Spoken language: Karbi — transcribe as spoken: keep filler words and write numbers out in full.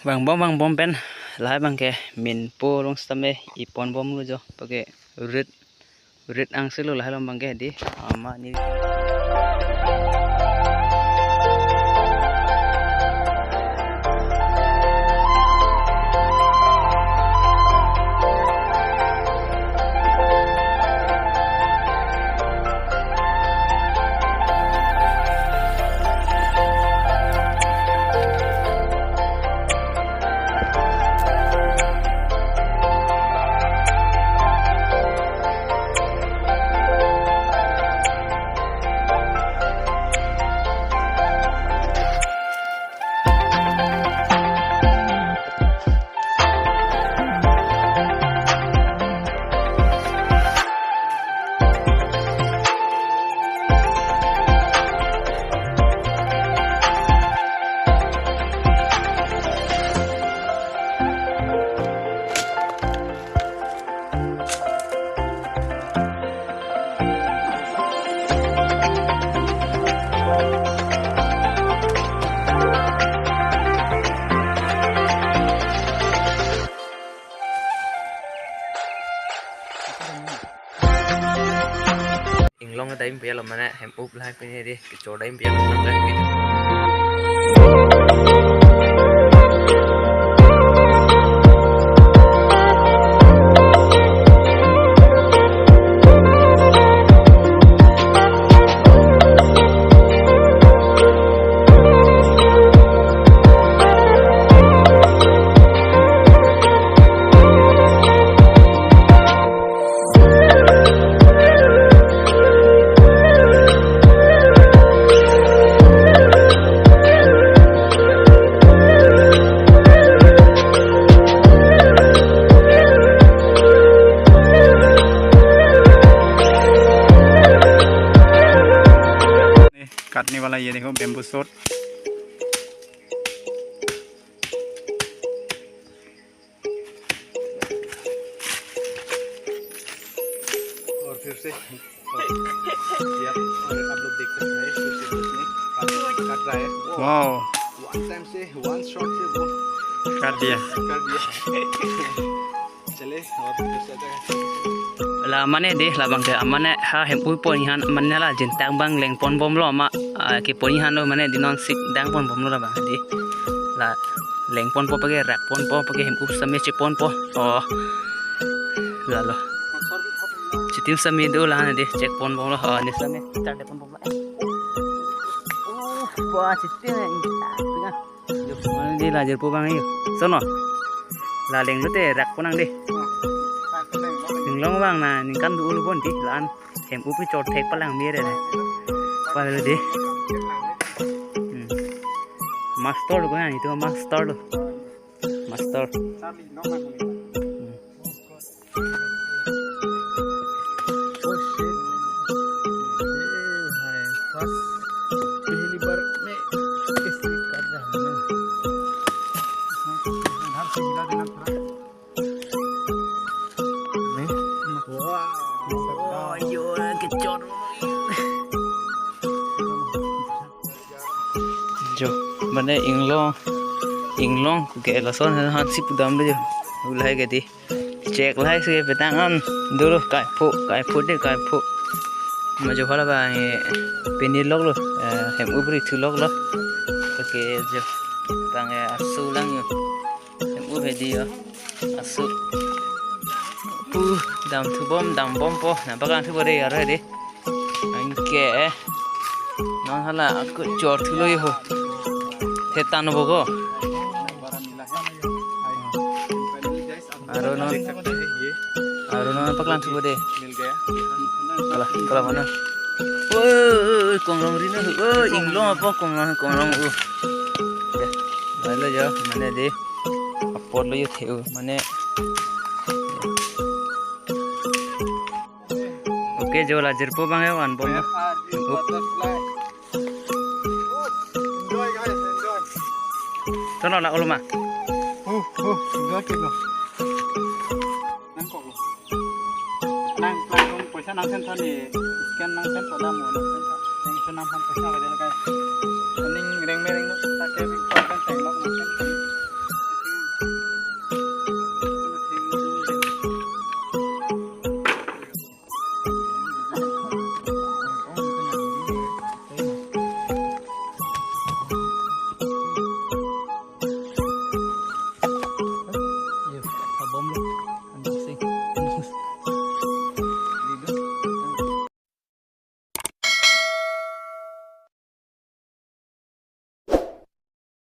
Vangbom vangbom pen lahai abangke minpo along sitame ipon bomlo jo, pake rit rit angselo lahai along abangke di. Ama ni. Inglong dam pi lo mane hem up lahai pini di kechor dam pi lo mane. काटने वाला ये देखो, bamboo sword। और फिर से, और, यार, और आप लोग देख सकते हैं, फिर से उसने काट, काट रहा है। वो wow। One time से, one shot से वो काट दिया। काट दिया। चले, और फिर से आता है। La mane di, labangke amane ha hem up pon aphan mane la jintang abang lengpon bomlo ama, ah, kepon aphan lo mane di non sik dangpon bomlo labang di. La lengponpo pake rakponpo pake hem up sitame cheponpo. Oh. Lalo. Chitim sitame do la di chekpon bomlo. Oh, ne sitame tar lepon bomlo. Eh. Oh, wah, chitim ya, ini tak, ya. Yo, mane di la jirpo abang yo. Sono. La lenglo te rakpon nang di. Inglong abang na ningkan do-olo pon di la-an. Hem up chor thek palang mere ne. Palo di. Hmm. Master lo ko na, itu master lo. Master. Hmm. Oh shit. ये है फर्स्ट, पहली बार मैं ऐसे कर रहा हूँ ना। इधर से हिला देना थोड़ा। Wah, yo, kechor. Jo, mane inglong, inglong ke lason hansi pudam le jo. Ulai ke di. Chek lahai si petang an dulu kaiphu, kaiphu de kaiphu. Majo hala abang, eh, pini lok lo, eh, hem up ri thu lok lo. Oke, jo. Abang, eh, asu lang yo. Hem up hedi yo. Asu. Pu damthu bom, dam bompo. Nang paklang thupo de, aro hedi. Anke. Non hala aku chor thulo yo ho. Hetan bo ko. Aro non. Aro non paklang thupo de. Kala, kala mana? Oi, oi, oi, konglong ri na. Oi, inglong apo konglong, konglong, uh. Ya, malo jo, mane di. Apor lo yo the, uh, mane. Oke, jo la jirpo abang ya, van bom. Where are you, butterfly? Enjoy, guys, enjoy. Tono la uluma. Oh, oh, enjoy ke lo. Nangkok lo. Nang, nang, nang, poisa nang send thani, scan nang send pada mo, nang send thani. Nang send nang send poisa ka jala kai. Ning reng me reng lo, ta ke bi pa kan teng lo.